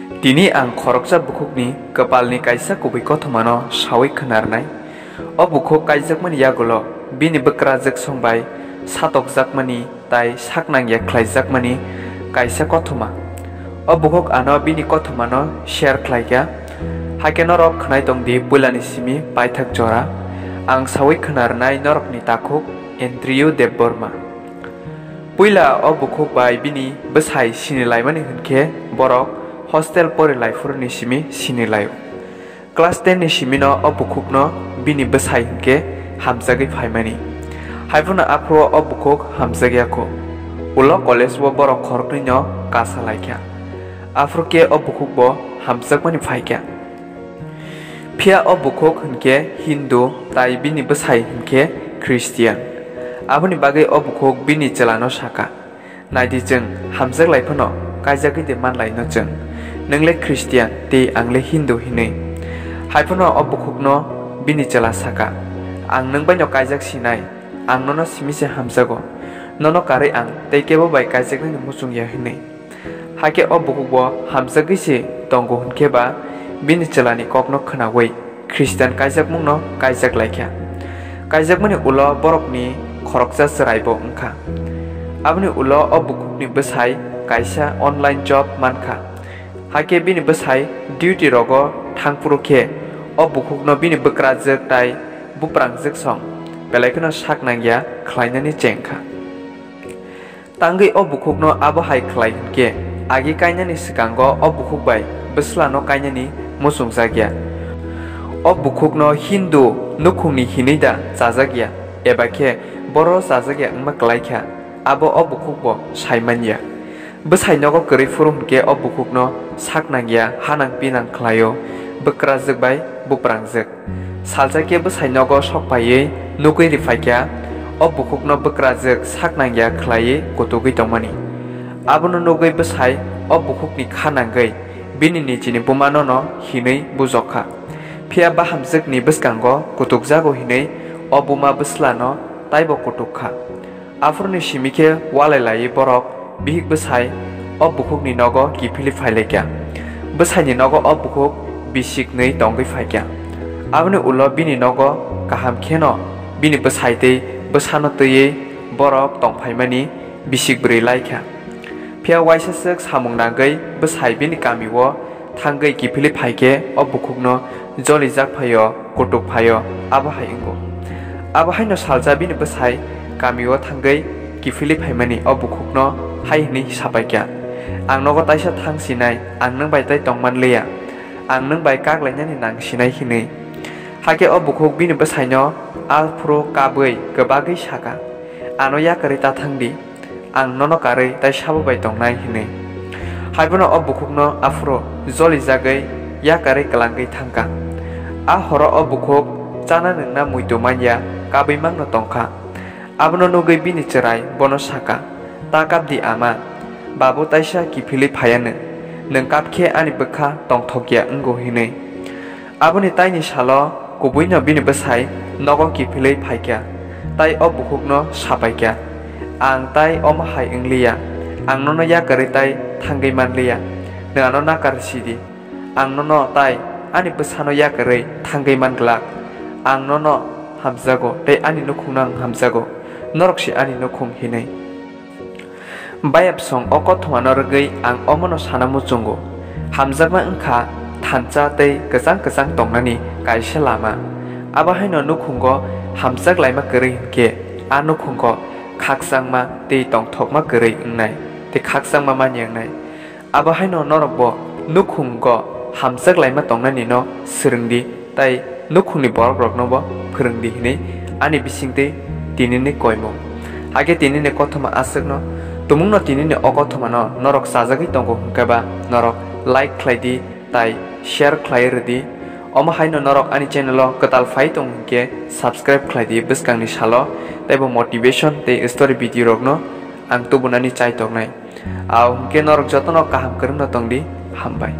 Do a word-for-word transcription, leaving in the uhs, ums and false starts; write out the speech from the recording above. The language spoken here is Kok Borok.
Tini ang khoroksa bukhukni kwpalni kaisa kubui kothomano sawi khwnarnai. O bukhuk kaijakmani yagulo bini bwkrajwksong bai satokjakmani tai saknangya khlaijakmani kaisa kothoma. O bukhuk ano bini kothomano share khlaikha. Hakhe norok khwnai tongdi puilani simi paithak jora. Ang sawi khwnarnai norokni takhuk Andrew Debbarma. Puila o bukhuk bai bini bwsai sinilaimani hwnkhe borok hostel porilaifuruni simi sinilaio. Class ten ni simino o bukhukno bini bwsai hwnkhe hamjagwi phaimani. Haiphano aphuru o bukhuk hamjakya kho. Ulo college o borok khoroknwino kasa laikha. Aphuru khe o bukhukbo hamjakmani phaikha. Phiya o bukhuk hwnkhe Hindu tai bini bwsai hwnkhe Christian. Aboni bagwi o bukhuk bini chwlano sakha, "Naidi chwng hamjak lai phano kaijagwi de man lai no chwng. Nwng le Christian tei ang le Hindu," hinwi. Hai phano o bukhukno bini chwla sakha, "Ang nwng bai no kaijak sinai, ang nono simi se hamjago. Nono karwi ang tei kebo bai kaijaknani muchung ya," hinwi. Hakhe o bukhukbo hamjagwi se tongo hwnkhe ba bini chwlani kokno khwnawi Christian kaijakmungno kaijak laikha. Kaijakmani ulo borokni khoroksa chwraibo wngkha. Aboni ulo o bukhukni bwsai kaisa online job mankha. Hakhe bini bwsai duty rogo thangphuru khe o bukhukno bini bwkrajwk tai buprangjwk song belai kheno sak nangya khlainani chengkha. Tangwi o bukhukno abo hai khlai hwnkhe, agi kainani swkango o bukhuk bai bwslano kainani muchungjakya. O bukhukno Hindu nukhungni hinwi da chajakya, eba khe boro chajakya wngma klaikha, abo o bukhukbo saimanya. Bwsai nogo kwrwi phuru hwnkhe o bukhukno sak nangya, hanang pinang khlaio, bwkrajwk bai buprangjwk. Salsa khe bwsai nogo sok phaiwi nugwi riphaikha, o bukhukno bwkrajwk sak nangya khlaiwi kutugwi tongmani. Abono nugwi bwsai o bukhukni kha nangwi bini nichini bumanono hinwi bujokha. Phiya bahamjwkni bwskango kutukjago hinwi o buma bwslano taibo kutukha. Aphuruni simi khe walai laiwi borok bihik bwsai o bukhukni nogo kiphilwi phailaikha. Bwsaini nogo o bukhuk bisik nwi tongwi phaikha. Aboni ulo bini nogo kaham kheno bini bwsai tei bwsano twiwi borok tongphaimani bisik bwrwi laikha. Phiya waisaswk samung nangwi bwsai bini kamio thangwi kiphilwi phaikhe o bukhukno jolijak phaio, kutuk phaio, abo hai wngo. Abo haino salsa bini bwsai kamio thangwi kiphilwi phaimani o bukhukno hai hwnwi sapaikha, "Ang nogo taisa thang sinai, ang nwng bai tai tongman liya, ang nwng bai kak lainani nang sinai," hinwi. Hakhe o bukhuk bini bwsaino aphuru kabwi kwbagwi sakha, "Ano yakarwi ta thang di, ang nono karwi tai sabo bai tongnai," hinwi. Haibono o bukhukno aphuru jolijagwi yakarwi kwlangwi thangkha. A horo o bukhuk chana nwngna muitu manya kabwi mangno tongkha. Abono nugwi bini chwrai bono sakha, "Ta kap di ama, babu taisa kiphilwi phaiya nwng, nwng kap khe ani bwkha tongthokya wngo," hinwi. Aboni taini salo kubuino bini bwsai nogo kiphilwi phaikha, tai o bukhukno sapaikha, "Ang tai omo hai wngliya, ang nono yakarwi tai thangwi manliya, nwng ano nakar sidi. Ang nono tai ani bwsano yakarwi thangwi manglak, ang nono hamjago tei ani nukhungno ang hamjago, norok se ani nukhung," hinwi. Bayapsong o kothomano rwgwi ang omono sana muchungo. Hamjakma wngkha thansa tei kwchang kwchang tongnani kaisa lama. Abo haino nukhungo hamjak laima kwrwi hwnkhe a nukhungo khakchangma tei tongthokma kwrwi wngnai tei khakchangma manya wngnai. Abo haino norokbo nukhungo hamjak laima tongnanino swrwngdi. Tai nukhungni borokroknobo phwrwngdi hinwi ani bisingtwi tinini koimung. Hakhe tinini kothoma aswkno tumungno tinini o kothomano norok chajagwi tongo hwnkhe ba norok like khlai di tai share khlai rwdi. Omo haino norok ani channel o kwtal phai tong hwnkhe subscribe khlai di bwskangni salo teibo motivation tei story video rokno ang tubunani chai tongnai. Au hwnkhe norok jotono kaham kwrwngno tongdi, hambai.